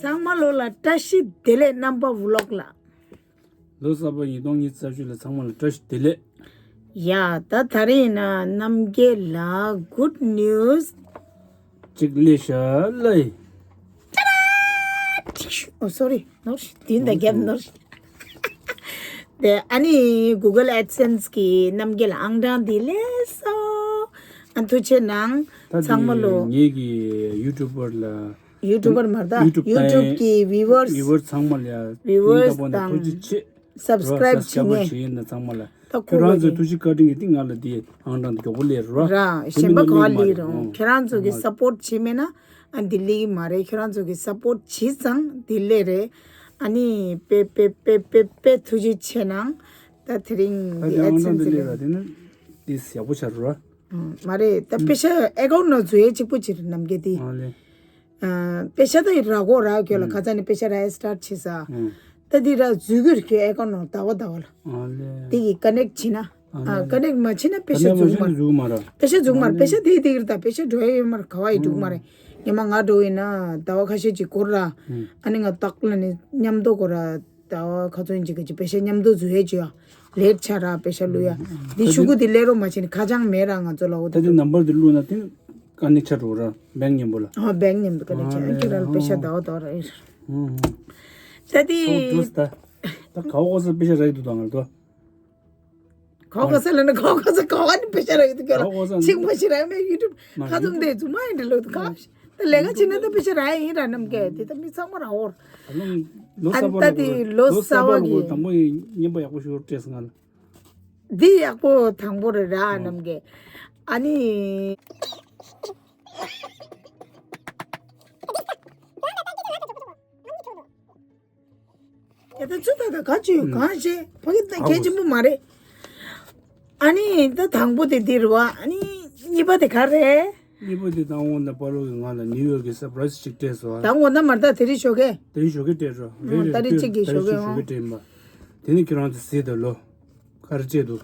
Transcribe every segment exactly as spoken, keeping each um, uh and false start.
ཚང་མ་ལོ་ལ་བཀྲ་ཤིས་བདེ་ལེགས། རྣམ་པ་ཝི་ལོག་ལ། ལོ་གསར་པ་ཉིས་སྟོང་ཉི་ཤུ་རྩ་བཞི་ལ་ཚང་མ་ལ་བཀྲ་ཤིས་བདེ་ལེགས། ཡ་ད་ད་རེས་ཡིན་ན་རྣམ་རྒྱལ་ལ་good news གཅིག་སླེབས་ཤག་ལེ། ཨོ་སོ་རི་ནོར་ཤི་དེ་འདྲ་རྒྱབ་ནོར་ཤི། དེ་ཨ་ནི་Google AdSense གི་རྣམ་རྒྱལ་ལ་ཨང་གྲངས་འདི་སླེབས་སོང་། ཨ་ཐུགས་རྗེ་གནང་། ད་ཚང་མ་ལོ། དེ་ངེད་ཀྱི་ཡུ་ཊུབ་པར་ལ། ཡུ་ཊུབ་པར་མ་རེད་ད། ཡུ་ཊུབ་ཡུ་ཊུབ་གི་ཝི་ཝར་སི། ཝི་ཝར་སི་ཚང་མ་ལ་ཡ། ཝི་ཝར་སི་སྙིང་ཐག་པ་ནས་ཐུགས་རྗེ་ཆེ། སབ་སི་ཀ་རེབ་བྱེད་མཁན། སབ་སི་ཀ་རེབ་བྱེད་མཁན་ཚང་མ་ལ། ད་ཁོ་ཁྱོད་རང་ཚོའི་ཐུགས་རྗེ་བཀའ་དྲིན་གྱིས་ཏིང་ང་ལ་དེ་ཨང་གྲངས་དེ་མགྱོགས་པོ་སླེབས་རོགས། ར་གཞན་པ་ག་བ་སླེབས་རུང་ཁྱོད་རང་ཚོ་གི་སབ་པོར་བྱེད་མེད་ན་ཨ་འདི་སླེབས་ཀྱི་མ་རེད། ཁྱོད་རང་ཚོ་གི་སབ་པོར་བྱེད་ཙང་འདི་སླེབས་རེད། ཨ་ནི་དཔེ་དཔེ་དཔེ་དཔེ་དཔེ་ཐུགས་རྗེ་ཆེ་གནང་། ད་དེ་རིང་ད་འདི་དེ་ཨང་གྲངས་AdSense དེ་སླེབས་ར་དེ་ནི་དེ་ཡག་པོ་ཆགས་རོགས། མ་རེད་ད་པེ་ཤ་ཨེ་ཀའུན་ཊི་ནང་འཛུལ་ཡས་གཅིག་པོ་ཅིག་རེད་རྣམ་རྒྱལ་དེ། ཨ་ལེ། པེ་ཤ་ད་ཡི་ར་གོ་ར་ཁྱོད་ལ་ཁ་ཚ་ནས་པེ་ཤ་ར་ཨེ་སི་ཊར་ཊི་བྱེད་ས། ད་འདི་ར་འཛུལ་གྱི་རེད་ཁྱོད་ཨེ་ཀའུན་ཊི་ནང་ཟླ་བ་ཟླ་བ་ལ། ཨ་ལེ། དེ་གི་ཀ་ནེག་ཊི་བྱེད་ན། ཨ་ཀ་ནེག་ཊི་མ་བྱེད་ན་པེ་ཤ་འཛུལ་མ་ར། པེ་ཤ་འཛུལ་མ་ར། པེ་ཤ་དེ་དེ་གི་རེད་ད། པེ་ཤ་འགྲོ་ཡ་ཡོད་མ་ར། ག་བ་ཡི་འགྲོ་གི་མ་རེད། ཉི་མ་ང་འགྲོ་ཡིན་ན་ཟླ་བ་ཁ་ཤས་ཅིག་འགོར་ར། ཨ་ནི་ང་ཏག་ལ་ནི་མཉམ་དུ་འགོར་ར། ཟླ་བ་ཁ་ཚོན་ཅིག་གི་ཅིག་པེ་ཤ་མཉམ་དུ་འཛུལ་ཡས་ཅིག་ཡ། ལེཊ་ཆགས་ར་པེ་ཤ་བླུག་ཡ། འདི་ཤོག་གུ་འདི་སླེབས་རོགས་མ་བྱེད་ནི་ཁ་བྱང་མེད་ར་ང་ཚོ་ལ་འོ་ད་དེ། ནམ་བར་དེ་བླུགས་ན་དེ་ཀ་ནེག་ཆགས་འགྲོ་ར་བེང་ཉིན་པོ་ལ། ཨ་བེང་ཉིན་པོ་ཀ་ནེག་ཆགས་ཨ་ཁྱེད་རང་པེ་ཤ་ཟླ་བ་ཟླ་བ་ར་ཨེ། ད་དེ། ད་ག་བ་གོ་ས་པེ་ཤ་ར་ཡི་དུ་དང་ང་ལ་དོ། ག་བ་གོ་ས་ལ་ན་ག་བ་གོ་ས་ག་བ་ནི་པེ་ཤ་ར་ཡི་དུ་ཀྱ་ལ་ག་བ་གོ་ས་ནི་ཆིག་མ་ཤི་ར་མེ་ཡུ་ཊུབ་ཁ་ཚུམ་དེ་ཚུ་མ་ཡིན་དེ་ལོ་དུ་ག་བ་ཤི། ད་ལས་ཀ་བྱེད་ན་ད་པེ་ཤ་ར་ཡིན་ར་ནམ་གས་དེ་ད་མི་ཚང་མ་ར་འོར། ལོ་གསར་པ་ལ་ད་དེ་ལོ་གསར་པ་གོ་གི་དང་པོ་ཡིན་ཉན་པ་ཡག་པོ་ཞུ་སྤྲད་སོང་ང་ལ། འདི་ཡག་པོ་དང་པོ་རེད་ར་ནམ་གས། ཨ་ནི། ད་ཚོད་ད་ད་ག་ཅི་ཡོད་གང་ཤེས་ཕ་གི་ད་གལ་ཆེན་པོ་མ་རེད། ཨ་ནི་ད་དང་པོ་དེ་འདི་རེད་བ། ཨ་ནི་གཉིས་པ་དེ་ག་རེད། གཉིས་པ་དེ་ད་འོ་ན་པ་ལོ་གི་ང་ལ་ནིའུ་ཡོག་གི་སར་པ་རའི་སི་ཅིག་སྤྲད་སོང་ཨ། ད་འོ་ན་མར་ད་དེ་རིང་ཞོགས་ཀས། དེ་རིང་ཞོགས་ཀས་སྤྲད་རོགས། རེད་རེད་ད་རིང་གཅིག་གི་ད་རིང་ཞོགས་ཀས་ཞོགས་ཀས་སྤྲད་ཡིན་པ། དེ་ནི་ཁྱོད་རང་ཚོ་གཟིགས་དང་ལོ། ག་རེ་སྤྲད་འདུག་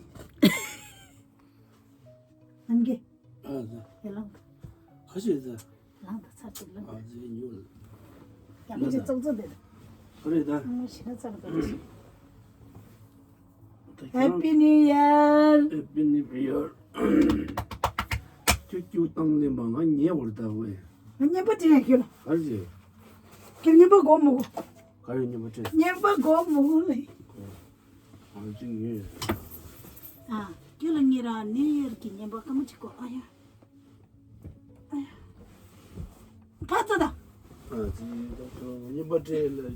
ཨང་གེ། ཨ་ཟེ། ཡ་ལང་། ཁ་ཤས་ཟེ། ལང་དང་ཚར་ཅིག་ལང་། ཨ་ཟེ་ཉོ། ཡང་མི་ཅིག་ཙོག་ཙོག་དེ། ཨ་རེད་ད། ཨ་མ་ཞེ་ན་ཚར་དང་ཅིག་ད་ཁྱོད་རང་། Happy New Year! Happy New Year! ཁྱོད་ཁྱོད་བཏང་ལེན་པ་ང་ཉེ་བར་ད་ཝེ། ང་ཉན་པ་དྲན་ཡ་ཁྱོད་ལ། ག་རེ་བྱེད། ཁྱོད་ཉན་པ་གོ་མོ་གོ། ག་རེ་ཉན་པ་དྲན། ཉན་པ་གོ་མོ་གོ་ལེ། ཨ་ཅི་ངས། ཨ། ཁྱོད་ལ་ཉེ་ར་ནིའུ་ཡར་གྱི་ཉན་པ་སྐར་མ་གཅིག་གོ་ཨ་ཡ། ཨ་ཡ། ཕ་ཙ་ད། ཨ་ཙི་ད་ཉན་པ་དྲན་ལ་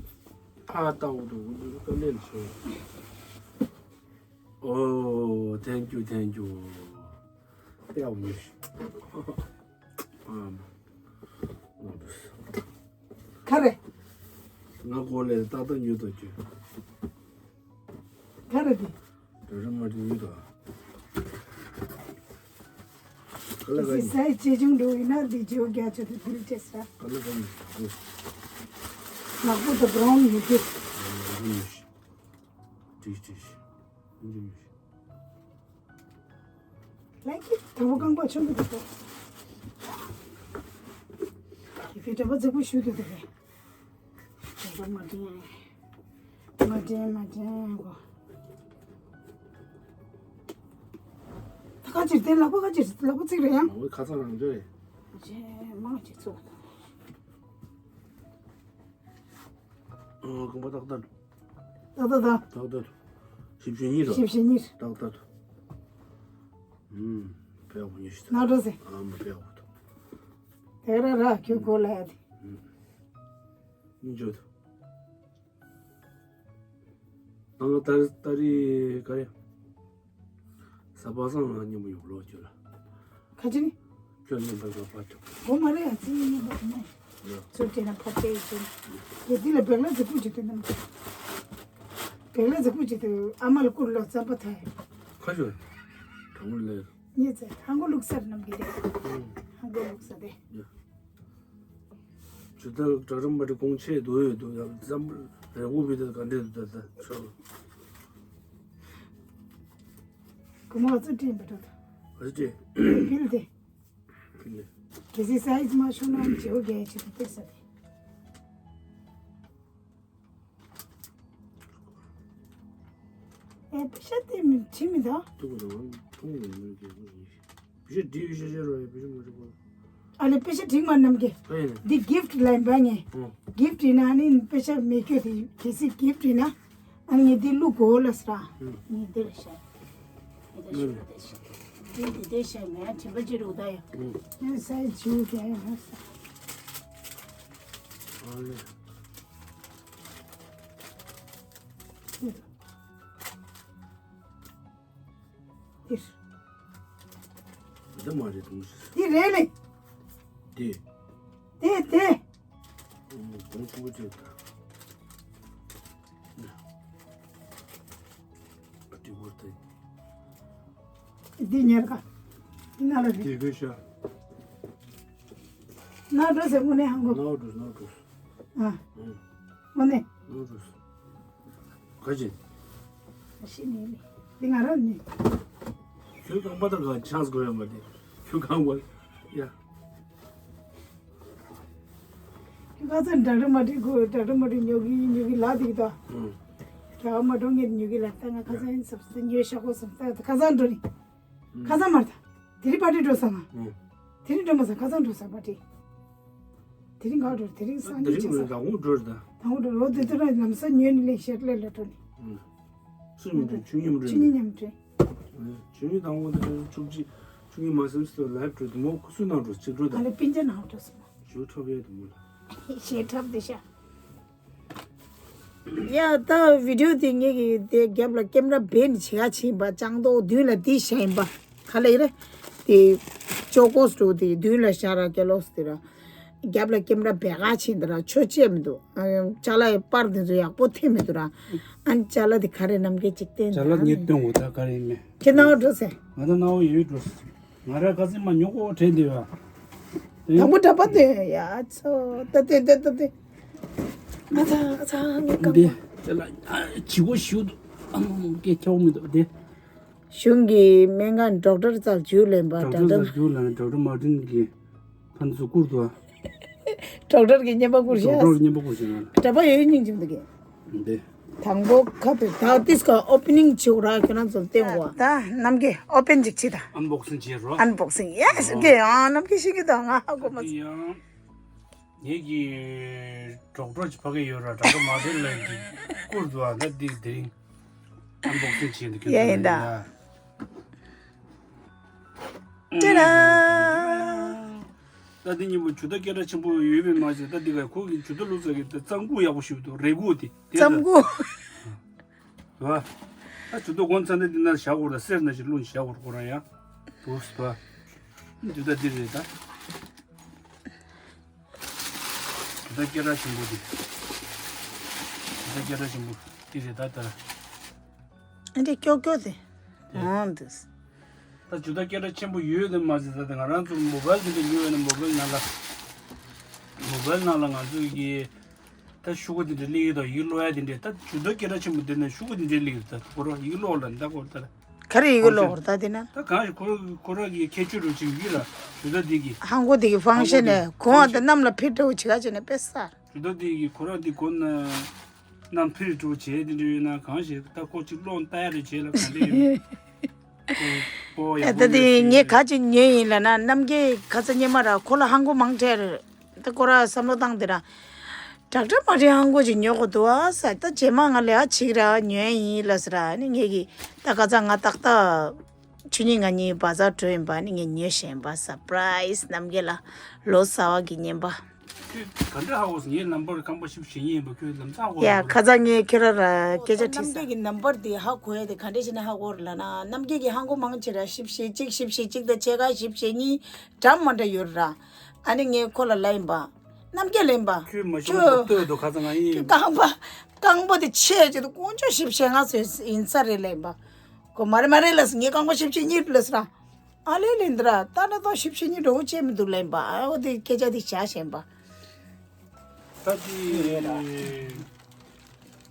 ཕ་ལྟ་བུ་འདུག་འདུག་ཀ་ལེན་ཆོ། ཨོ། Thank you, thank you. ཡག་པོ་ཡོད། ཨམ། ག་རེ། ང་གོ་ལས་ཏག་ཏག་ཉོས་དོ་ཁྱོད། ག་རེ་དེ། འདྲ་རེ་མ་འདྲ་ཉོས་དོ། ག་ལ་ག་ཉོས། སའི་ཇེ་ཆུང་འགྲོ་ཡིན་ན་འདི་ཇེའུ་རྒྱ་ཆེ་དུ་དུལ་ཅེས་ས། ག་ལ་ག་ཉོས། ནག་པོ་དང་བྷ་རའུན་ཉོས་ཏེ། ཨ་ཉོས། ཏིས་ཏིས། ཨ་ཉོས། ལགས་ཀྱི་དང་པོ་རྐང་པ་ཆུང་དུ་འདུག་གོ། ཡི་གེ་འདྲ་པོ་རྫིག་པོ་ཞུ་དུ་འདུག་གས། འདྲ་པོ་མ་དྲན། མ་དྲན་མ་དྲན་གོ། ད་ཁ་ཅིག་དེ་ལག་པ་ཁ་ཅིག་ལག་པ་ཚིག་རེད་ཡང་། འོ་ཁ་ཚ་རང་འདྲ་རེད། རྗེས་མ་ཅིག་ཚུགས། ཨ་རྐང་པ་ཏག་ཏག་འདུག་ཏག་ཏག་ཏག་ཏག་ཏག་འདུག་བཞི་བཅུ་གཉིས་རེད། བཞི་བཅུ་གཉིས། ཏག་ཏག་འདུག་ཨུམ། དཔེ་ཡག་པོ་ཉོས་ཤིག་ན་འགྲོ་ཟེར། ཨ་མ་དཔེ་ཡག་པོ་འདུག་དེ་ར་ར་ཁྱོད་གོ་ལ་ཡ་དེ། ཨུམ། སྙིང་རྗེ་འདུག་ཨང་ཏར་ཏ་རི་ག་རེ། ས་པ་སང་ང་མཉམ་པོ་ཡོང་ལོག་ཁྱོད་ལ། ཁ་ཅིག་ཁྱོད་མཉམ་པར་ང་ཕར་ཐུག་གོ་མ་རེད་ཡ་ཙི་མཉམ་པར་ཐུག་ན། ཡ། ཚུར་བྱས་ན་ཕར་བལྟས་ཡོད་ཅིང་། དེ་འདི་ལ་བེག་ལ་རྫིག་པོ་ཅིག་འདུག་ནམ། བེག་ལ་རྫིག་པོ་ཅིག་འདུག་ཨ་མ་ལ་བསྐུར་ལོ་རྩམ་པ་ཐལ། ཁ་ཤོར། གྲང་མོ་ལེར། ཉེ་ཚེ་ཧང་གོ་ལུག་སར་ནམ་གི་རེད། ཧང་གོ་ལུག་སར་རེད། ཡ། ཇུ་ད་གྲ་རམ་པ་དེ་གོང་ཆེ་དུ་ཡོད་དུ་ཡང་ཙམ་རེ་གུ་བི་དེ་ག་འདྲེ་དུ་ད་ད་ཆོ། གུ་མ་ཚུ་ཏྲིན་པ་དུ་ད། ཨ་ཙི། ཕིལ་དེ། ཕིལ་ལེ། གལ་སྲིད་སའི་ཛི་མ་ཤོར་ན་བྱེའུ་རྒྱལ་ཆེ་དུ་སྟེར་ས་དེ། ཨེ་པེ་ཤ་དེ་མི་བྲིས་མི་ད། ཏུ་གུ་དང་ཐུང་ངུ་ཡོད་མོད་ཀྱི་ཨུ་ཡིན། པེ་ཤ་འབྲི་ཡོད་ཤ་ཤ་རོ་ཡ་པེ་ཤ་མ་འབྲི་གོ། ཨ་ལེ་པེ་ཤ་འབྲི་མ་ནམ་གི། ཨ་ཡིན། འདི་གིཕ་ཊི་ལ་ཡིན་པ་ངས། ཨོ། གིཕ་ཊི་ཡིན་ན་ནི་པེ་ཤ་མེད་རྒྱུ་དེ་གལ་སྲིད་གིཕ་ཊི་ཡིན་ན། ཨ་ངས་འདི་བླུག་གོ་ལ་ས་ར། ཨུ། ངས་འདི་ལ་ཤ། འདི་ལ་ཤ་འདི་ལ་ཤ། འདི་འདི་འདི་ཤ་ངས་དྲན་པ་ཅི་རུ་ད་ཡ། ཨུ། ངས་ས་ཡི་ཇིའུ་ག་ཡ་ང་ས། ཨ་ལེ། འདིར། འདི་མ་རེད་དུང་། འདི་རེད་ལེ། འདི། དེ་དེ། གོང་ཆུང་བོ་ཅིག་དང་། འདི་བོར་ཏེ། འདི་ཉེར་ཀ། འདི་ན་ལ་རེད། འདི་བེ་ཤ། ན་འགྲོ་ཟེར་དངོས་གནས་ཧང་གོ། ན་འགྲོ་ན་འགྲོ། ཨ། ཨུ། དངོས་གནས། ན་འགྲོ། ག་ཅི། ཤི་ནི་ནི། འདི་ང་རང་ནི། ཁྱོད་རྐང་པ་དང་གང་ཆང་སྒོ་ཡོད་མ་རེད། ཁྱོད་རྐང་པ། ཡ། ཁྱོད་ཁ་སང་འདྲ་འདྲ་མ་འདྲི་གོ་འདྲ་འདྲ་མ་འདྲི་ཉོ་གི་ཉོ་གི་ལ་དེ་གི་ད། ཨུ། རྒྱ་མ་འགྲོ་ངེད་ཉོ་གི་ལ་ད་ང་ཁ་སང་ཡིན་སབ་སི་ཉོ་ཤ་གོ་སམ་ད་ཁ་སང་འགྲོ་ནི། ཁ་སང་མར་ད། དེ་རིང་པར་ཊི་འགྲོ་ས་ང་། ཨུ། དེ་རིང་འགྲོ་མ་ས་ཁ་སང་འགྲོ་ས་པར་ཊི། དེ་རིང་ག་འགྲོ་དེ་རིང་སང་ཉིན་ཆགས་ས། དེ་རིང་ད་དགོང་འགྲོ་རེད་ད། དང་པོ་འགྲོ་རོགས་དེ་ཚོ་ལ་ལམ་སང་ཉོས་ནི་ལས་ཤར་ལས་ལ་འགྲོ་ནི། ཨུ། སུ་མཉམ་འགྲོ་ཆུ་མཉམ་འགྲོ། ཆུ་གཉིས་མཉམ་འགྲོ། ཨུ། ཆུ་གཉིས་དང་པོ་དེ་ཆུ་གཅིག་ཆུ་གཉིས་མ་ཟིན་སུ་ལའིབ་འགྲོ་དུ་མོ་ཁུ་སུ་ནང་འགྲོ་གཅིག་འགྲོ་ད། ཨ་ལེ་པིན་ཅ་ནང་འགྲོ་སོང་། ཞུ་ཁྲབ་ཡས་དུ་མོ་ལ། ཞེ་ཁྲབ་དེ་ཤ། ཡ་ད་བི་ཌིའོ་དེ་ངེད་ཀྱི་དེ་རྒྱབ་ལ་ཀེམ་ར་བེན་བྱེད་ཡ་ཕྱིན་པ་ལྕང་མདོག་མདུན་ལ་དེ་ཤ་ཡིན་པ་ག་ལ་ཡི་རེད། དེ་ཅོ་ཀོ་སི་འགྲོ་དེ་མདུན་ལ་ཤ་ར་ཀེ་ལོག་སི་དེ་ར། རྒྱབ་ལ་ཀེམ་ར་བེ་ག་ཕྱིན་དེ་ར་ཆོ་ཅེས་མི་འདུག་ཨ་ཅ་ལག་པར་དེ་ཚོ་ཡག་པོ་ཐེབས་མི་འདུག་ར། ཨ་ཅ་ལག་དེ་ག་རེ་ནམ་མཁའི་འཇིག་རྟེན་ཅ་ལག་ངས་སྟོན་དགོས་ད་ག་རེ་ཡིན་མེད། ཁྱེད་ནང་འགྲོ་ཟེར། ང་ད་ནང་ཡོད་འགྲོ། ང་ར་ཁ་སེམས་མ་ཉོ་གོ་དྲན་དེ་བ། དང་པོ་འདྲ་པ་དེ་ཡ་ཚོ་ད་དེ་དེ་ད་དེ། ང་ཚ་ང་ཚ་ངས་གང་དེ་པ། དེ་ལ་ཨ་བྱི་གོ་ཞུ་འདུག་ཨ་མ་མ་སྐད་ཁྱོག་མི་འདུག་དེ། གཞུང་གི་སྨན་ཁང་ཌོག་ཊར་རྩར་འཇུག་ལེན་པ་ཌོག་ཊར་ཌོག་ཊར། རྩར་འཇུག་ལེན་ཌོག་ཊར་མར་ཊིན་གྱི་ཕན་ཚུན་བསྐུར་འདུག་ཌོག་ཊར་གྱི་བརྙན་པར་བསྐུར་ཤག་ཌོག་ཊར་གྱི་བརྙན་པར་བསྐུར་ཤག་འདྲ་པོ་ཡོད་སྙིང་རྗེ་འདུག་གི། འདི། དང་པོ་ཁ་པེ་ད་ཏིས་ཀ་ཨོ་པེ་ནིང་བྱེད་ར་ཁྱོད་རང་ཚོ་བསྟན་གོ། ད་ནམ་གྱི་ཨོ་པེན་ཅིག་བྱེད་ད། ཨན་བོག་སིང་བྱེད་རོ། ཨན་བོག་སིང་ཡེ་སི་ཨོ་ཀེ་ཨ་ནམ་གྱི་ཤིང་གི་ད་ང་ཧ་གོ་མ་སོང་། ཡང་ངེད་ཀྱི་ཌོག་ཊར་ཅིག་ཕ་གི་ཡོད་ར་ཌོག་ཊར་མར་ཊིན་ལགས་ཀྱི་བསྐུར་འདུག་ཨ་ད་འདི་དེ་རིང་ཨན་བོག་སིང་བྱེད་འདུག་ཡ་ཡིན་ད། ཡ། ཏེ་ར། ད་འདི་གཉིས་པོ་ཇུ་ད་སྐད་གྲགས་ཆེན་པོ་ཡོད་པའི་མ་ཟད་ད་འདི་ག་ཁོ་གི་ཇུ་ད་ལུག་ཙག་གི་ད་རྩམ་ཁུག་ཡག་པོ་ཞིག་འདུག་རས་ཁུག་དེ་དེ་རྩམ་ཁུག་རེད་བ། ད་ཇུ་ད་གོན་ཚར་ན་འདི་ན་བཞག་དགོས་ར་གསེར་ན་ཞིག་བླུགས་བཞག་དགོས་ར་ཁོ་རང་ཡ། འོ་སི་བ། ཇུ་ད་འདི་རེད་ད། ཇུ་ད་སྐད་གྲགས་ཆེན་པོ་དེ། ཇུ་ད་སྐད་གྲགས་ཆེན་པོ་དེ་རེད་ད་ད། ཨ་འདྲས་ཀྱོག་ཀྱོག་དེ། འོང་དུས། ད་ཇུ་ད་སྐད་གྲགས་ཆེན་པོ་ཡོད་དེ་མ་ཟད་ད་ང་རང་ཚོ་མོ་བལ་དེ་འདྲ་ཉོས་ཡོད་ན་མོ་བལ་ནང་ལ། མོ་བལ་ནང་ལ་ང་ཚོ་གི་ད་ཤོག་གུ་དེ་འདྲ་སླེབས་ཡོད་དོ་ཡིག་ཀློག་ཡ་དེ་འདྲ་ད་ཇུ་ད་སྐད་གྲགས་ཆེན་པོ་དེ་ནས་ཤོག་གུ་དེ་འདྲ་སླེབས་ཡོད་ད་ཁོ་རང་ཡིག་ཀློག་ལ་ད་ཁོ་ད། ག་རེ་ཡིག་ཀློག་ད་དེ་ན། ད་གང་ཞིག་ཁོ་ཁོ་རང་གི་ཁྱད་ཆོས་རུ་ཅིག་ཡིག་ལ་ཇུ་ད་དེ་གི། ཧང་གོ་དེ་གི་ཧང་ཧང་གོ་ཤན་དེ་ནས་གོང་ཧང་དེ་གོ་གནམ་ལ་ཕེབས་འདྲ་བོ་བྱེད་ག་བྱེད་ནས་དཔེ་གསར། ཇུ་ད་དེ་གི་ཁོ་རང་དེ་གོ་ན། རྣམ་འཕེལ་འགྲོ་བྱས་དེ་འདྲ་ཡོད་ན་གང་ཞིག་ད་ཁོ་ཅིག་སློང་ལྟ་ཡ་རེ་བྱས་ལ་ག་འདྲ་ཡོད། ཨོ་ཨོ་ཡག་ད་པོ་དེ་ཡོད་ངས་ཞེས། ག་ཅིག་ཉོས་ཡིན་ལ་ན་རྣམ་རྒྱལ་ཁ་ཚ་སྙེ་མ་ར་ཁོ་ལ་ཧང་གོ་མང་ཁྲེལ་ད་ཁོ་ར་བསམ་བློ་བཏང་དེ་ར་ཌོག་ཊར་མ་རེད་ཧང་གོ་ཅིག་ཉོ་དགོས་འདུག་ཨ་ས་ད་རྗེས་མ་ང་ལས་ཨ་ཅིག་ར་ཉོས་ཡིན་ལ་ས་ར་ནི་ངས་གི་ད་ཁ་ཚ་ང་ཏག་ཏག་ཆུ་ཉིན་ང་གཉིས་བ་ཛར་འགྲོ་ཡིན་པ་ནི་ངས་ཉོས་བཞིན་པ་སར་པ་རའི་སི་རྣམ་རྒྱལ་ལ་ལོ་གསར་བ་གི་རྔན་པ། ཁྱོད་ག་འདྲ་ཧ་གོ་སོང་ངའི་ནམ་བར་ཁང་པ་བཞི་བཅུ་ཞེ་གཉིས་ཡིན་པ་ཁྱོད་ལམ་སང་ཧ་གོ་ཡ་སོང་ཁ་ཚ་ངས་ཁྱོད་ར་ར་སྐད་ཆ་དྲིས་ས། རྣམ་རྒྱལ་གི་ནམ་བར་དེ་ཧ་གོ་ཡ་དེ་ག་འདྲ་ཞིག་ནས་ཧ་གོ་ར་ལ་ན་རྣམ་རྒྱལ་གི་ཧང་གོ་མང་ཆེ་ར་བཞི་བཅུ་ཞེ་གཅིག་བཞི་བཅུ་ཞེ་གཅིག་དང་ཕྱེད་ཀ་བཞི་བཅུ་ཞེ་གཉིས་འདྲ་མ་འདྲ་ཡོད་ར། ཨ་ནི་ངས་ཁོ་ལ་ལབ་ཡིན་པ། རྣམ་རྒྱལ་ལབ་ཡིན་པ། ཁྱོད་མ་ཤོད་ཁྱོད་ལྟོས་འདུག་ཁ་ཚ་ང་ཡིན། ཁྱོད་རྐང་པ་རྐང་པ་དེ་ཆེ་ཆེ་དུ་དཀོན་མཆོག་བཞི་བཅུ་ཞེ་ལྔ་ཚོད་ཡིན་ས་རེད་ལབ་ཡིན་པ། ཁོ་མ་རེད་མ་རེད་ལབ་སོང་ངས་རྐང་པ་བཞི་བཅུ་གཉིས་ལབ་སོང་ར། ཨ་ལེ་ལེ་འདི་ར་ད་ལྟ་ཏོ་ཞིབ་ཆེ་ཉིད་འགྲོ་བོ་བྱས་མི་འདུག་ལན་པ་ཨ་འོ་དེ་སྐད་ཆ་དེ་བྱ་ཞེན་པ། ད་དེ་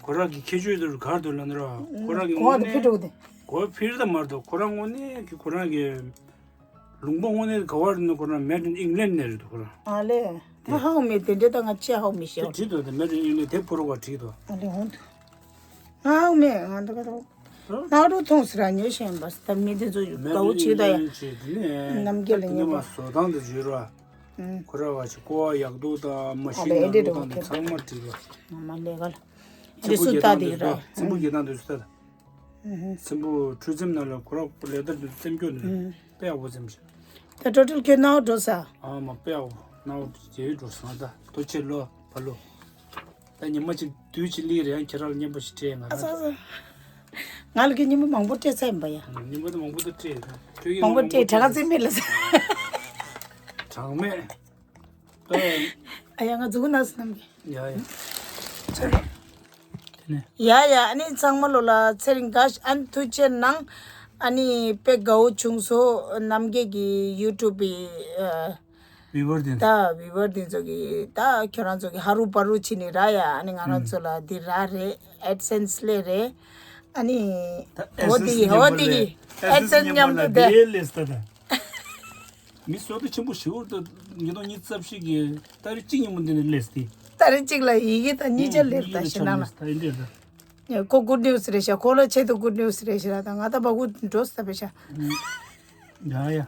ཁོ་རང་གི་ཁྱད་ཆོས་དེ་རུ་གར་འདུག་ལ་འདི་ར་ཁོ་རང་གི་གོ་བ་དེ་ཕི་འགྲོ་དེ། གོ་བ་ཕིར་ད་མར་འདུག་ཁོ་རང་དངོས་གནས་ཀྱི་ཁོ་རང་གི་ལུང་པ་དངོས་གནས་ག་བར་ནི་ཁོ་རང་Made in England ནས་རེད་འདུག་ཁོ་རང་། ཨ་ལེ་ད་ཧ་གོ་མེད་དེ་འདྲ་ད་ང་ཅི་ཧ་གོ་མི་ཤེས། དེ་བྲིས་འདུག་དེ་Made in England དེ་ཕུ་རོ་བ་བྲིས་འདུག་ཨ་ལེ་འོང་འདུག་ང་ཧ་གོ་མེད་ང་འདུག་ག་ད། ནག་རུ་མཐོང་ཟེར་ར་ཉོ་ཤེས་ཡིན་པ་ད་མི་དེ་ཚོ་དགའ་བོ་བྱེད་ད་ཡ། རྣམ་རྒྱལ་ལ་ཉོ་བ། བཟོ་སྟངས་དེ་བརྗོད་ར། ཁོ་ར་བ་ཞིག་ཀོ་བ་ཡག་འདུག་དང་མ་ཤེས་ཡག་འདུག་དང་དེ་ཚང་མ་བྲིས་པ། ང་མ་ལས་ཀ་ལ། འདི་སུ་ལྟ་དེ་ར། ཚེམ་བུ་རྒྱལ་ཐང་དུ་སུ་ལྟ། ཚེམ་བུ་ཁྲུས་ཚེམ་ནང་ལ་ཁོ་ར་ལས་ད་འདི་སེམས་སྐྱོ་འདུག་དཔེ་ཡག་པོ་ཚེམ་ཞིག་ད་ཊོ་ཊལ་ཁྱོད་ནའོ་འགྲོ་ས། ཨ་མ་དཔེ་ཡག་པོ་ནའོ་རྗེས་འགྲོ་སོང་ད་ཐུགས་རྗེ་ཆེ་ལོ་བ་ལོ། ད་ཉི་མ་གཅིག་དུས་གཅིག་ལི་རེད་ཡང་ཁྱེད་རང་ལ་སྙན་པོ་ཞིག་སྤྲད་ང་ཨ་རང་ཙང་ཙང་། ང་ལ་གི་ཉི་མ་མང་པོ་སྤྲད་ཚར་ཡིན་པ་ཡ། ཉི་མ་དེ་མང་པོ་དེ་སྤྲད་ཁྱོད་ཀྱི་མང་པོ་སྤྲད་གྲ་ག་ཙིག་མེད་ལ་ཟེར། གྲངས་མེད། ཨ་ཡ་ང་མཛུ་གུ་ན་སི་ནམ་གི་ཡ་ཡ། ཡ་ཡ་ཨ་ནི་ཚང་མ་ལོ་ལ་ཚེ་རིང་དགའ་ཨ་ནི་ཐུགས་རྗེ་གནང་། ཨ་ནི་དཔེ་དགའ་བོ་བྱུང་སོ་རྣམ་རྒྱལ་གྱི་ཡུ་ཊུབ་པི་ཨ། བི་བར་དེ་ད་བི་བར་དེ་ཚོ་གི་ད་ཁྱོད་རང་ཚོ་གི་ཧ་རུ་པ་རུ་ཕྱིན་ནི་ར་ཡ་ཨ་ནི་ང་རང་ཚོ་ལ་འདི་ར་རེད་ཨེ་ཌི་སེན་སི་ལས་རེད། ཨ་ནི་ད་ཨོ་དེ་གི་ཨོ་དེ་གི་ཨེ་ཌི་སེན་སི་མཉམ་དུ་དེ། མི་བསོད་བདེ་ཆེན་པོ་ཞིག་འུར་དུ་ཉིས་སྟོང་ཉི་ཤུ་རྩ་བཞི་གི་ཏ་རིག་གཅིག་ཉིན་མོ་འདི་ནས་སླེབས་ཏེ། ཏ་རིག་གཅིག་ལ་ཡི་གེ་དང་གཉིས་ཆ་སླེབས་ད་ཤི་ནང་ལ། ཡི་གེ་ཆ་སླེབས་ད་འདི་ད། ཁོ་good news རེད་ཤག་ཁོ་ལ་ཆེད་དུ་good news རེད་ཤག་ད་ང་ད་བ་གུ་འགྲོ་ས་བས་ཤག་ཡ་ཡ།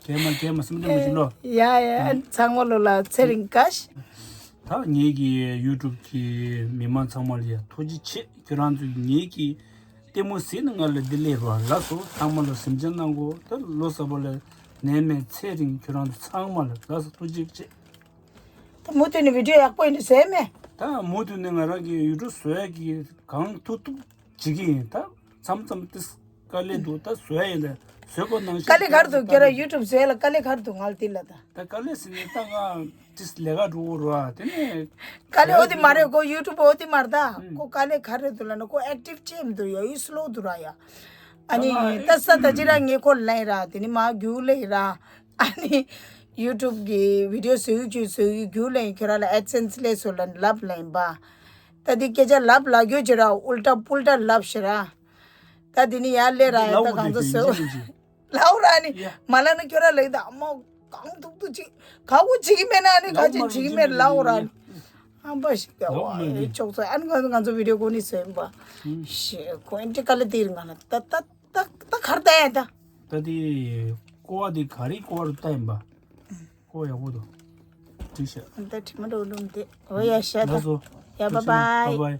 གད་མ་གད་མ་སེམས་ཁྲལ་མ་བྱེད་ལོ། ཡ་ཡ་ཚང་མ་ལོ་ལ་ཚེ་རིང་དགའ་ཤི། ད་ངེད་ཀྱི་ཡུ་ཊུབ་གི་མི་མང་ཚང་མ་ལ་ཡ་ཐུགས་རྗེ་ཆེ། ཁྱོད་རང་ཚོས་ངེད་ཀྱི་ལྟད་མོ་གཟིགས་ནས་ང་ལ་འདི་སླེབས་རོགས་ལགས་སོ། ཚང་མ་ལ་སེམས་ཅན་གནང་གོ་ད་ལོ་གསར་པ་ལ་ནད་མེད་ཚེ་རིང་ཁྱོད་རང་ཚོ་ཚང་མ་ལ་ལགས་སོ་ཐུགས་རྗེ་ཆེ། ད་མུ་མཐུད་ནས་བི་ཌིའོ་ཡག་པོ་ཡིན་ནི་ཟེར་མེད། ད་མུ་མཐུད་ནས་ང་རང་གི་ཡུ་ཊུབ་བཟོ་ཡག་གི་གང་ཐུབ་ཐུབ་བྱེད་ཀྱི་ཡིན། ད་མཚམས་མཚམས་ཏིས་དཀའ་ལས་འདུག་ད་བཟོ་ཡག་ཡིན་ད་བཟོས་པ་ནང་བཞིན་དཀའ་ལས་ག་རེ་འདུག་ཁྱོད་རང་ཡུ་ཊུབ་བཟོ་ཡག་ལ་དཀའ་ལས་ག་རེ་འདུག་ང་ལ་དེ་ལ་ད། ད་དཀའ་ལས་ཟེར་ནས་ད་ང་ཏིས་ལས་ཀ་འགྲོ་གི་རེད་བ་དེ་ནས། དཀའ་ལས་འོ་དེ་མ་རེད་ཁོ་ཡུ་ཊུབ་འོ་དེ་མ་རེད་ད། ཁོ་དཀའ་ལས་ག་རེ་འདུག་ལབ་ན་ཁོ་ཨེག་ཊིབ་ཅེས་མི་འདུག་ཡ་ཡུ་སི་ལོ་འདུག་ར་ཡ། ཨ་ནི་ད་ས་ད་ཅི་ར་ངས་ཁོ་ལ་ཡིན་ར་དེ་ནི་མ་རྒྱུག་ལ་ཡིན་ར། ཨ་ནི་ཡུ་ཊུབ་གི་བི་ཌིའོ་བཟོ་ཡུལ་གྱི་བཟོ་ཡུལ་རྒྱུག་ལེན་ཁྱོད་རང་ལ་ཨེ་ཌི་སེན་སི་ལས་སུ་ལ་ལབ་ལེན་པ། ད་འདི་སྐད་ཆ་ལབ་ལ་རྒྱུ་ཅི་ར་ཨུལ་ཏ་པུལ་ཏ་ལབ་ཤི་ར། ད་འདི་ནི་ཡར་ལས་ར་ཡ་ད་གང་ཚོ་སོ། ལའོ་ར་ནི་མ་ལ་ནི་ཁྱོད་རང་ལེགས་ད་མོ་གང་ཐུག་ཐུག་ཅིག་ག་གུ་བྱེད་ཀྱི་མེད་ན་ནི་ག་ཅི་བྱེད་ཀྱི་མེད་ལའོ་ར་ནི། ཨམ་པ་ཞིག་ག་བ་ཨེ་ཅོག་ཚོ་ཨ་ནི་ང་ཚོ་ང་ཚོ་བི་ཌིའོ་གོ་ནི་སོན་པ། ཤི་ཁོ་ཨེ་འདྲི་ག་ལ་དེ་རིང་ང་ལ་ད་ད། ད་ད་གར་ལྟ་ཡ་ད། ད་དེ་ཀོ་བ་དེ་ག་རེ་ཀོ་བ་རུ་ལྟ་ཡིན་པ། ཀོ་བ་ཡག་པོ་འདུག་བྲིས་ཤག་ད་དྲི་མ་འགྲོ་ལུང་དེ་འོ་ཡ་ཤ་ད། ལགས་སོ། ཡ་ཐུགས་རྗེ་ཆེ་གནང་། bye bye bye bye།